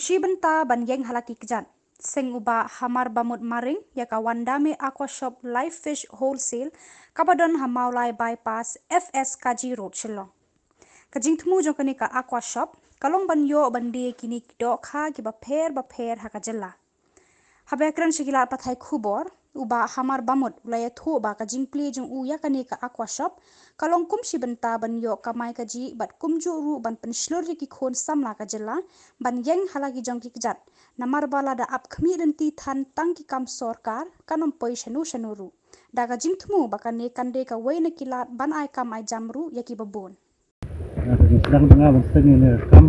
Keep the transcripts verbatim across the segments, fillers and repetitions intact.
Shi bynta ban ïeng ha la ki kjat, seng u Bah Hamar Bamut Maring ïa ka Wandame Aqua Shop Live Fish Wholesale kaba don ha Mawlai Bypass, F S Kaji Road, Shillong. Ka jingthmu jong kane ka Aqua Shop ka long ban ïoh ban die kine ki dohkha kiba pher ba pher ha ka jylla. Haba ïakren sha ki lad pathai khubor, u Bah Hamar Bamut u la ïathuh ba ka jingplie jong u ïa kane ka Aqua Shop ka long kum shi bynta ban ïoh kamai kajih bad kumjuh ruh ban pynshlur ïa ki khun samla ka jylla ban ïeng ha la ki jong ki kjat, namar ba lada ap khmih lynti than tang ki kam sorkar kan ym poi shano shano ruh. Da ka jingthmu ba kane kan dei kawei na ki lad ban ai kam ai jam ruh ïa kiba bun. Ïa ka jingsdang jong nga ban seng ïa kane ka kam,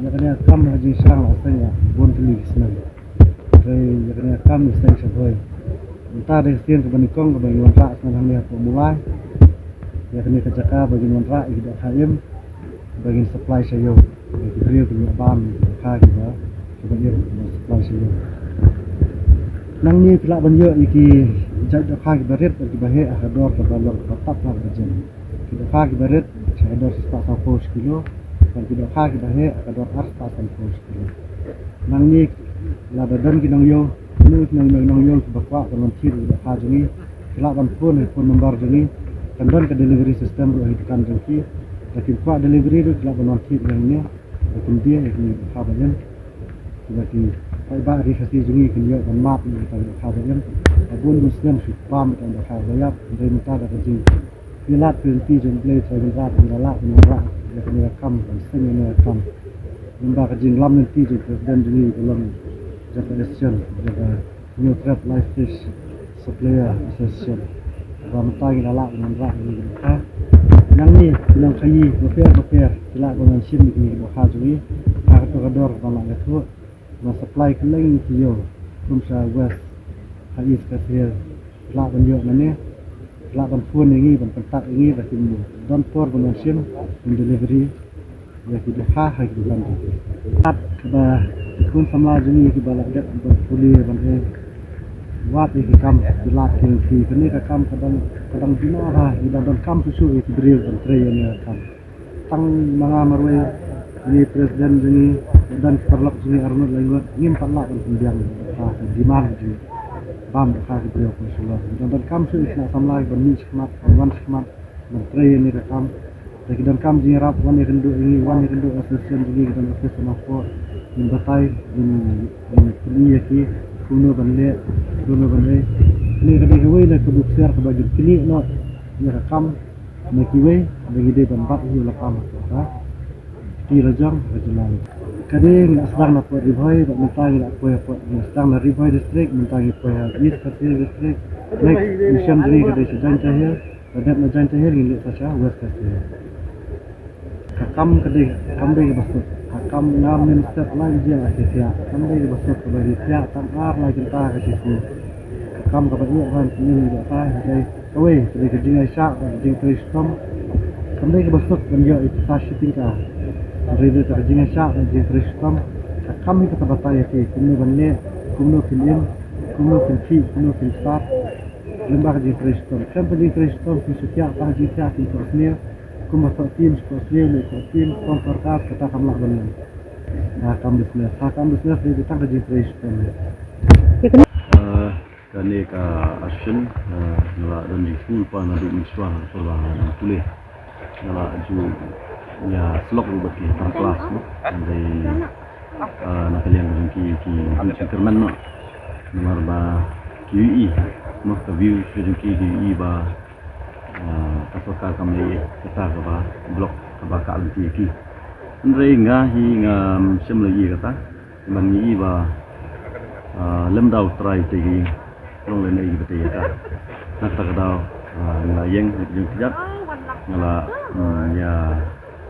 ïa kane ka kam ka jingsdang la seng ïa bun tylli ki snem. Hynrei ïa kane ka kam ngi seng sha Bhoi. Mynta dei ka sien kaba nyngkong kaba ngi wanrah sngewbha hangne hapoh Mawlai. Ïa kane ka jaka ba ngin wanrah ïa ki dohkha im ba ngin supply sha ïew, ïa ki briew ki ïoh bam ïa ki dohkha kiba, kiba im, kiba supply sha ïew. Nangne phi lah ban ïoh ïa ki jait dohkha kiba rit bad kiba heh ha ka dor kaba long kaba tap ha kaba jem. Ki dohkha kiba rit ha ka dor shispah sawphew shi kilo, bad ki dohkha kiba heh ha ka dor arspah sanphew shi kilo. Nangne lada don ki nongïew, kino kino ki nongïew kiba kwah ban wan thied ïa ki dohkha jong ngi, ki lah ban phone ha phone number jong ngi. Kan don ka delivery system ruh ha ki dukan jong ki. Lada kim kwah delivery ruh ki lah ban wan thied hangne, da kin die ïa kine ki dohkha ba im. Kiba ki paidbah ri Khasi jong ngi kin ïoh ban map ïa kita ki dohkha ba im. Bun bun snem shu bam ïa kita ki dohkha ba ïap, hynrei mynta da ka jing Pynlait pynti jong U Blei Trai Kynrad, ngi la lah ban wanrah ïa kane ka kam, ban seng ïa kane ka kam. Lyngba ka jinglam lynti jong President jong ngi ka long jong ka association, jong ka Hynñiewtrep Live Fish Supplier Association. Ba mynta ngi la lah ban wanrah ïa kane ka kam. Nangne ki nongkhaïi bapher bapher ki lah ban wan shim ïa kane ka kam jong ngi ha kato ka dor ba la ïathuh. Ban supply kylleng ki ïew, kum sha West, ha East Khasi Hills. Lah ban ïoh nangne, lah ban phone ïa ngi, ban contact ïa ngi, ba kin don por ban wan shim, ban delivery ïa ki dohkha ha ki dukan jong ngi. Lad kaba khun samla jong ngi kiba la dep ban pule ban eh, wad ïa ki kam ki lad ki lynti. Kane ka kam ka dang, ka dang bina bha, ki dang donkam shuh shuh ïa ki briew ban trei ïa kane ka kam. Tang ma nga marwei, ïa i President jong ngi, bad ki paralok jong ngi arngut laingut, ngim pat lah ban pynbiang ïa ka demand jong ngi. Bam dohkha ki briew ha Shillong. Ngi dang donkam shuh ïa ki khynnah samla ban mih shakhmat, ban wan shakhmat, ban trei ïa kane ka kam. Lada ki donkam jingïarap, wan ïakynduh ïa ngi, wan ïakynduh ïa ka association jong ngi, ki don office hapoh. Ngin batai, ngin, ngin pyni ïa ki kumno ban leh, kumno ban leh. Kane ka dei kawei na ka buk sher kaba ngin pyni noh ïa ka kam na kiwei, ba ngi dei ban bat ïa u lakam ha ka kti lajong ka jylla. Ka dei ngi la sdang na pdeng Ri Bhoi, bad mynta ngi la poi hapoh, ngi la sdang na Ri Bhoi District, mynta ngi poi ha East Khasi Hills District. Next mission jong ngi ka dei sha Jaintia Hills, lada dep na Jaintia Hills ngin leit sa sha West Khasi Hills. Ka kam ka dei, kam dei kaba suk. Ka kam ngam nym step lai jia la ki thiah. Kam dei kaba suk kaba ki thiah tang ar lai kynta ka shi sngi. Ka kam kaba ïeh ban pynim ïa ka dei kawei, ka dei ka jingaishah bad ka jingtrei shitom. Kam dei kaba suk ban ïoh ïa ki sa shi tyngka. Hynrei dei ka jingaishah bad ka jingtrei shitom. Ka kam hi kata batai ïa ki kumno ban leh, kumno kin im, kumno kin khih, kumno kin stad. Lyngba ka jingtrei shitom. Khlem ka jingtrei shitom kin shu thiah tang jingthiah kin thohsniew. Kumba thoh tim shu thohsniew, leh thoh tim, song sorkar, kata kam lah ban long. Ha kam business, ha kam business dei tang ka jingtrei shitom. Ah, kane ka association, ah, nga la don jingpule pa naduh mynshuwa ha ka por ba nga dang pule. Nga la ju ïasyllok ruh bad ki tang klas, no. Hynrei, ah, na ka liang ka jong ki, ki ju jingkyrmen, no. Namar ba ki ïohi, no, ka view ka jong ki, ki ïohi ba, ah, ka sorkar kam leh kata kaba block kaba kah lynti ïa ki. Hynrei nga hi ngam shym la ïohi kata. Ban ngi i ba, ah, lem da U Trai te ki long lem ei ki ba te ïa ka. Na kata ka daw, ah, nga la ïeng ïa ki jong ki jat. Nga la, mm, ïa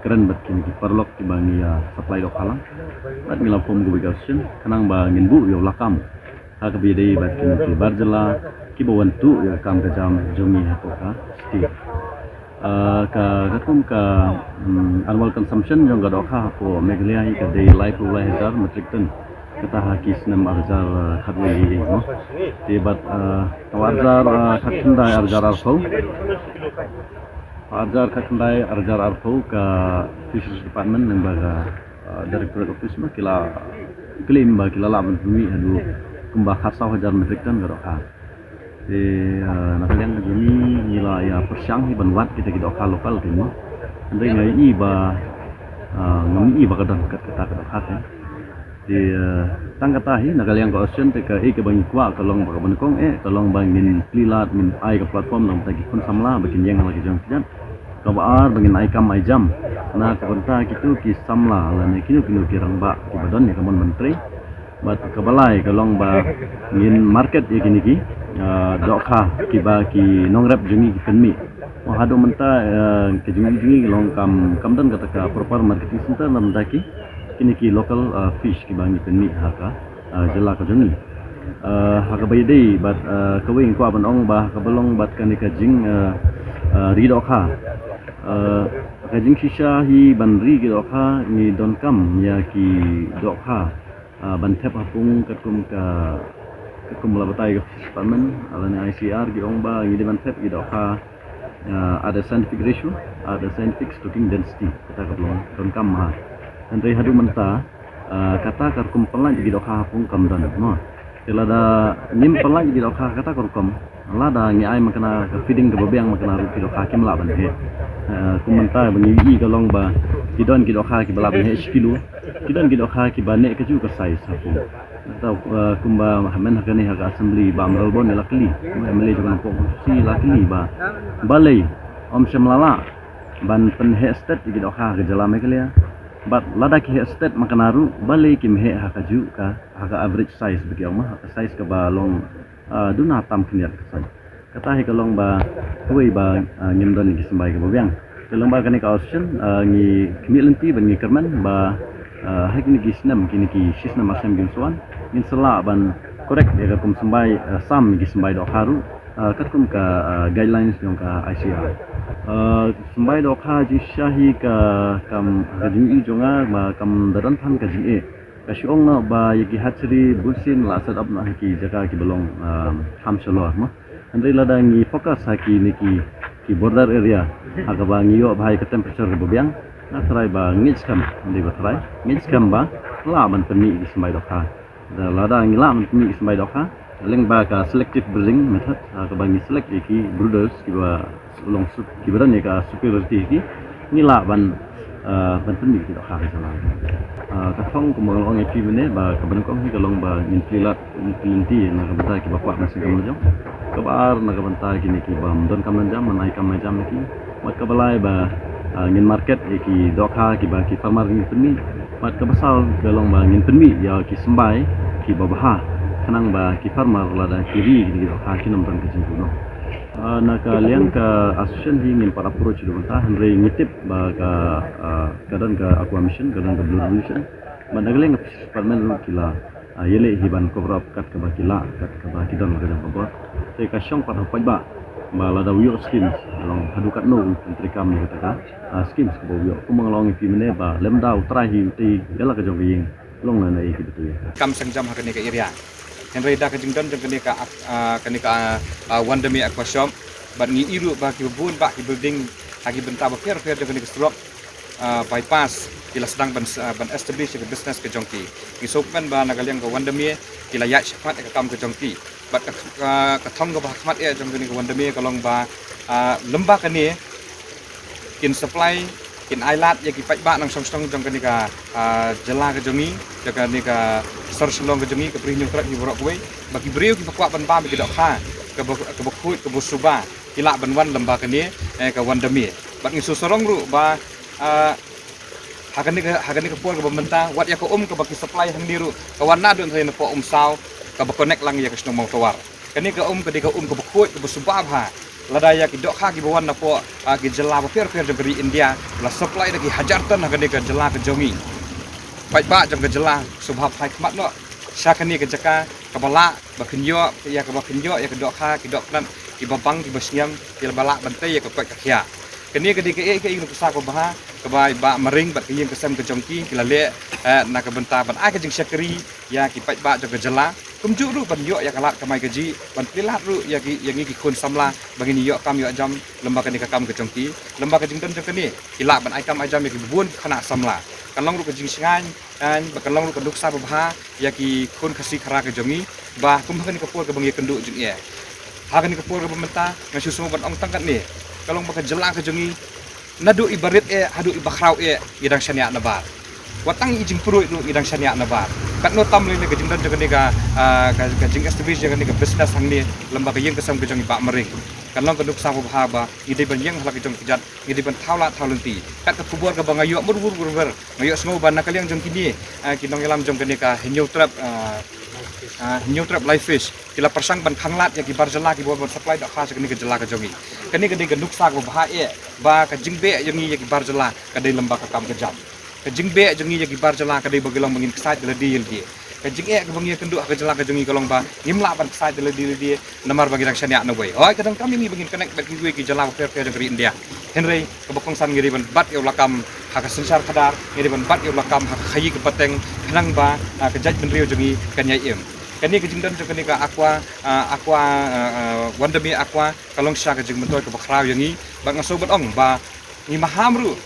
kren bad kine ki paralok kiba ngi ïa supply dohkha lang. Bad ngi la form kawei ka association khnang ba ngin buh ïa u lakam ha kaba ïadei bad kine ki bar jylla kiba wan tuh ïa ka kam ka jam jong ngi hapoh ka state. Ah, ka, katkum ka, mm, annual consumption jong ka dohkha hapoh Meghalaya hi ka dei laiphew lai hajar metric ton. Kata ha ki snem ar hajar, ah, khatwei hi, no? Te bad, ah, ar hajar, ah, khatkhyndai ar hajar arphew. Ar hajar khatkhyndai ar hajar arphew ka Fisheries Department lyngba ka, ah, Directorate of Fish, no, ki la Claim ba ki la lah ban pynmih haduh kumba khatsaw hajar metric ton ka dohkha. Te, eh, na ka liang ka jong ngi, ngi la ïa pyrshang hi ban wad kita ki dohkha local te mo. Hynrei nga ïohi ba, eh, ngam ïohi ba ka don kat kata ka dohkha te. Te, eh, tang kata hi, na ka liang ka option te kaei kaba ngi kwah ka long ba kaba nyngkong eh, ka long ba ngin plie lad, ngin ai ka platform na ka bynta ki khun samla ba kin ïeng ha la ka jong ka jait. Kaba ar ba ngin ai kam ai jam na ka bynta kito ki samla lane kino kino ki rangbah kiba don ïa ka mon ban trei. Bad kaba lai ka long ba ngin market ïa kine ki, ah, dohkha kiba ki nongrep jong ngi ki pynmih. Mo, haduh mynta, ah, ka jong ngi, jong ngi long kam, kam don kata ka proper marketing center na bynta ki, kine ki local, ah, fish kiba ngi pynmih ha ka, ah, jylla ka jong ngi. Ah, ha kaba ïadei bad, ah, kawei nga kwah ban ong ba ha kaba long bad kane ka jing, ah, ah, ri dohkha. Ah, ka jingshisha hi ban ri ki dohkha, ngi donkam ïa ki dohkha, ah, ban thep ha pung katkum ka, katkum ba la batai ka Fish Department, ah, lane I C R ki ong ba ngi dei ban thep ki dohkha, ah, at a scientific ratio, at a scientific stocking density, kata ka long donkam ha. Hynrei haduh mynta, ah, kata ka rukom pynlait ki dohkha ha pung kam don mo. Te lada ngim pynlait ki dohkha kata ka rukom, lada ngi ai makna ka feeding kaba biang makna ruh ki dohkha kim lah ban heh. Ah, kum mynta ba ngi ïohi ka long ba ki don ki dohkha kiba lah ban heh shi kilo, ki don ki dohkha kiba neh kajuh ka size ha pung. Nangta, ah, kumba ha mynta ha kane ha ka assembly Bah Mayralborn la kylli, kumba M L A jong ka Nongpoh Constituency la kylli ba balei ym shym la lah ban pynheh stet ïa ki dohkha ha ka jylla Meghalaya. Bad lada ki heh stet makna ruh balei kim heh ha kajuh ka, ha ka average size ba ki ong mo, ha ka size kaba long, ah, duna tam khyndiat ka size. Kata hi ka long ba kawei ba, ah, ngim don ïa ki symbai kaba biang. Ka long ba kane ka option, ah, ngi khmih lynti ban ngi kyrmen ba, ah, ha kine ki snem, kine ki shi snem ar snem kin sa wan, ngin sa lah ban correct ïa ka rukom symbai, ah, sam ïa ki symbai dohkha ruh, ah, katkum ka, ah, guidelines jong ka I C R. Ah, symbai dohkha jingshisha hi ka, kam, ka jingïohi jong nga ba kam da don than ka jingeh. Ka shu ong noh ba ïa ki hatchery bunsien la set up noh ha ki jaka kiba long, ah, kham shalor mo. Hynrei lada ngi focus ha kine ki, ki border area ha kaba ngi ïoh bha ïa ka temperature kaba biang, nga tharai ba ngeit skhem, hynrei ba tharai ngeit skhem ba lah ban pynmih ki symbai dohkha. Da lada ngi lah ban pynmih ki symbai dohkha lyngba ka selective breeding method, ha kaba ngi select ïa ki brooders kiba long sup-, kiba don ïa ka superiority ha ki, ngi lah ban, ah, ban pynmih ki dohkha ka jylla. Ah, ka thong kumba nga la ong ïa phi mynne ba kaba nyngkong hi ka long ba ngin plie lad, ngin plie lynti na ka bynta kiba kwah ban seng kam lajong. Kaba ar na ka bynta kine kiba ym don kam don jam, ban ai kam ai jam ïa ki. Bad kaba lai ba, ah, ngin market ïa ki dohkha kiba ki farmer ki pynmih. Bad kaba saw ka long ba ngin pynmih ïa ki symbai kiba bha khnang ba ki farmer lada ki ri ïa ki dohkha kin ym don ka jingkuno. Ah, na ka liang ka association hi ngim pat approach haduh mynta, hynrei ngi tip ba ka, ah, ka don ka Aqua Mission, ka don ka Blue Revolution. Bad na ka liang ka Fisheries Department ruh ki la, ah, ïaleh hi ban cover up kat kaba ki lah, kat kaba ki don la ka jong ka bor. Te ka shong pat ha u paidbah ba lada u ïoh schemes, long haduh katno u pyntrei kam ïa kata ka, ah, schemes kaba u ïoh. Kumba nga la ong ïa phi mynne ba lymda u trai hi u tei ïa la ka jong ka ïing, long lane ei kiba tei. Kam seng jam ha kane ka area. Hynrei da ka jingdon jong kane ka, ah, kane ka, ah, Wandermere Aqua Shop, bad ngi ïohi ruh ba kiba bun bah ki building ha ki bynta bapher bapher jong kane ka surok, ah, bypass, ki la sdang ban, ah, ban establish ïa ka business ka jong ki. Ngi sngewkmen ba na ka liang ka Wandermere ki la ïaid shakhmat ïa ka kam ka jong ki. Bad ka, ka, ka thong kaba ha khmat eh jong kane ka Wandermere ka long ba, ah, lymba kane kin supply, kin ai lad ïa ki paidbah nongshong shnong jong kane ka, ah, jylla ka jong ngi, jong kane ka sor Shillong ka jong ngi, ka Bri Hynñiewtrep hi baroh kawei, ba ki briew kiba kwah ban bam ïa ki dohkha kaba, kaba khuid, kaba suba, ki lah ban wan lymba kane, eh, ka Wandermere. Bad ngi sngewsarong ruh ba, ah, ha kane ka, ha kane ka por kaba mynta, wat ïa ka um kaba ki supply hangne ruh ka wan naduh hynrei napoh Umsaw, kaba connect lang ïa ka shnong Mawtawar. Kane ka um ka dei ka um kaba khuid kaba suba bha. Lada ïa ki dohkha kiba wan napoh, ah, ki jylla bapher bapher jong ka ri India la supply da ki hajar ton ha kane ka jylla ka jong ngi. Paidbah jong ka jylla sngewbha phai khmat noh sha kane ka jaka kaba lah ba kin ïoh, ïa kaba kin ïoh ïa ka dohkha, ki dohknat kiba bang kiba shngiam, kiba lah ban tei ïa ka koit ka khiah. Kane ka dei kaei kaei ka nuksa kaba bha kaba i Bah Maring bad ka ïing ka sem ka jong ki ki la leh, eh, na ka bynta ban ai ka jingshakri ïa ki paidbah jong ka jylla. Kumjuh ruh ban ïoh ïa ka lad kamai kajih, ban plie lad ruh ïa ki, ïa ngi ki khun samla ba ngin ïoh kam ïoh jam lem bad kane ka kam ka jong ki, lem bad ka jingdon jong kane ki lah ban ai kam ai jam ïa ki bun khynnah samla. Kan long ruh ka jingshngaiñ, kan, ba kan long ruh ka nuksa babha ïa ki khun Khasi Khara ka jong ngi, ba kum ha kane ka por kaba ngi ïakynduh jingeh. Ha kane ka por kaba mynta nga shu sngew ban ong tang katne, ka long ba ka jylla ka jong ngi, naduh i barit eh haduh i bakhraw eh ngi dang shaniah nabar. Wat tang i jingpyrshah ruh ngi dang shaniah nabar. Katno tam lei lei ka jingdon jong kane ka, ah, ka, ka jingestablish jong kane ka business hangne lem bad ka ïing ka sem ka jong i Bah Mering. Kan long ka nuksa babha ba ngi dei ban ïeng ha la ka jong ka kjat, ngi dei ban thaw lad thaw lynti. Kat ka khubor kaba nga ïoh mur mur mur mur, nga ïoh sngew ba na ka liang jong kine, ah, ki nongïalam jong kane ka Hynñiewtrep, ah, ah, Hynñiewtrep Live Fish, ki la pyrshang ban khanglad ïa ki bar jylla kiba wan ban supply dohkha sha kane ka jylla ka jong ngi. Kane ka dei ka nuksa kaba bha eh ba ka jingbeh jong ngi ïa ki bar jylla ka dei lem bad ka kam ka jam. Ka jingbeh jong ngi ïa ki bar jylla ka dei ba ki long ba ngin ksaid ïa lade ïa lade. Ka jingeh kaba ngi ïakynduh ha ka jylla ka jong ngi ka long ba ngim lah ban ksaid ïa lade ïa lade namar ba ngi dang shaniah nawei. Hooid, ka donkam ïa ngi ba ngin connect bad kiwei ki jylla bapher bapher jong ka ri India. Hynrei kaba kongsan ngi dei ban bat ïa u lakam ha ka synshar khadar, ngi dei ban bat ïa u lakam ha ka khaïi ka pateng, khnang ba, ah, ka jaitbynriew jong ngi kan ïai im. Kane ka jingdon jong kane ka Aqua, ah, Aqua, ah, ah, Wandermere Aqua, ka long shisha ka jingmyntoi kaba khraw ïa ngi, bad nga sngew ban ong ba ngi maham ruh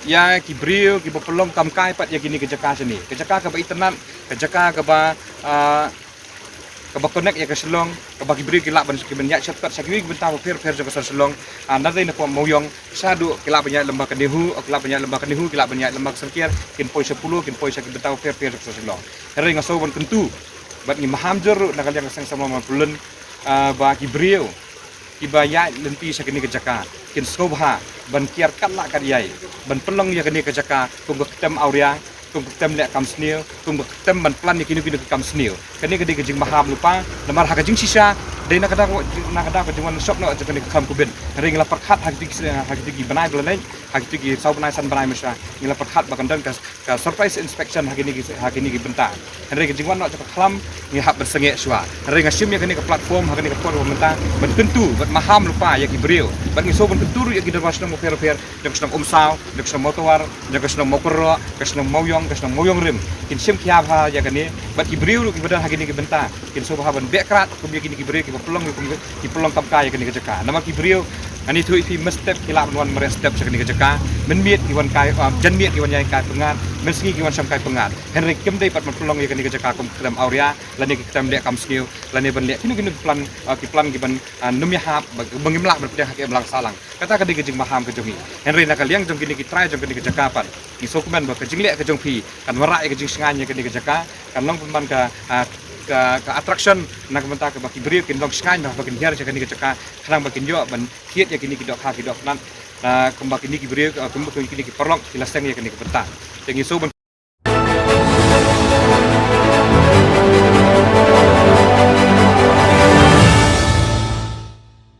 ïa ki briew kiba pynlong kam kai pat ïa kine ka jaka shane. Ka jaka kaba itynnad, ka jaka kaba, ah, kaba connect ïa ka Shillong, kaba ki briew ki lah ban, ki ban ïaid shortcut sha kiwei ki bynta bapher bapher jong ka sor Shillong. Ah, na dei na pdeng Mawiong shaduh ki lah ban ïaid lem bad ka NEHU, ki lah ban ïaid lem bad ka NEHU, ki lah ban ïaid lem bad ka Syrkiar, kin poi sha Polo, kin poi sha ki bynta bapher bapher jong ka sor Shillong. Hynrei nga sngew ban kyntu bad ngi maham jur ruh na ka liang ka seng samla Mawpyllun, ah, ba ki briew kiba ïaid lynti sha kane ka jaka kin sngewbha ban kiar katba lah katba ïai ban pynlong ïa kane ka jaka kum ka ktem awria, kum ka ktem leh kam sniew, kum ka ktem ban plan ïa kino kino ki kam sniew. Kane ka dei ka jingmaham lypa, namar ha ka jingshisha dei na ka daw, na ka daw ka jingwan shop noh jong kane ka khlam kubit. Hynrei ngi la pyrkhat ha kito ki, ha kito ki bnai ba la leit, ha kito ki saw bnai san bnai mynshwa, ngi la pyrkhat ba kan don ka, ka surprise inspection ha kine ki, ha kine ki bynta. Hynrei ka jingwan noh jong ka khlam ngi hap ban sangeh shuwa. Hynrei nga shim ïa kane ka platform ha kane ka por ba mynta ban kyntu bad maham lypa ïa ki briew. Bad ngi sngew ban kyntu ruh ïa ki dorbar shnong bapher bapher, jong ka shnong Umsaw, jong ka shnong Mawtawar, jong ka shnong Mawkyrroh, ka shnong Mawiong, ka shnong Mawiong Rim, kin shim khia bha ïa kane. Bad ki briew ruh kiba don ha kine ki bynta kin sngewbha ban beh krad kum ïa kine ki briew kiba pynlong, kum ki pynlong kam kai ïa kane ka jaka. Namar ki briew, ngan ïathuh ïa phi, mynstep ki lah ban wan mareh step sha kane ka jaka. Mynmiet ki wan kai, ah, janmiet ki wan ïai kai pyngngad, mynsngi ki wan shong kai pyngngad. Hynrei kim dei pat ban pynlong ïa kane ka jaka kum ka ktem awria, lane ka ktem leh kam sniew, lane ban leh kino kino ki plan, ah, ki plan kiban, ah, nym ïahap ba, ba ngim lah ban pdiang ha ka imlang sahlang. Kata ka dei ka jingmaham ka jong ngi. Hynrei na ka liang jong kine ki trai jong kane ka jaka pat, ngi sngewkmen ba ka jingleh ka jong phi kan wanrah ïa ka jingshngaiñ ïa kane ka jaka, kan long pynban ka, ah, ka, ka attraction na ka bynta kaba ki briew kin long shngaiñ ba, ba kin hiar sha kane ka jaka, khnang ba kin ïoh ban thied ïa kine ki dohkha ki dohknat, ah, kumba kine ki briew, ah, kumba kine ki paralok ki la seng ïa kane ka bynta. Te ngi sngewbha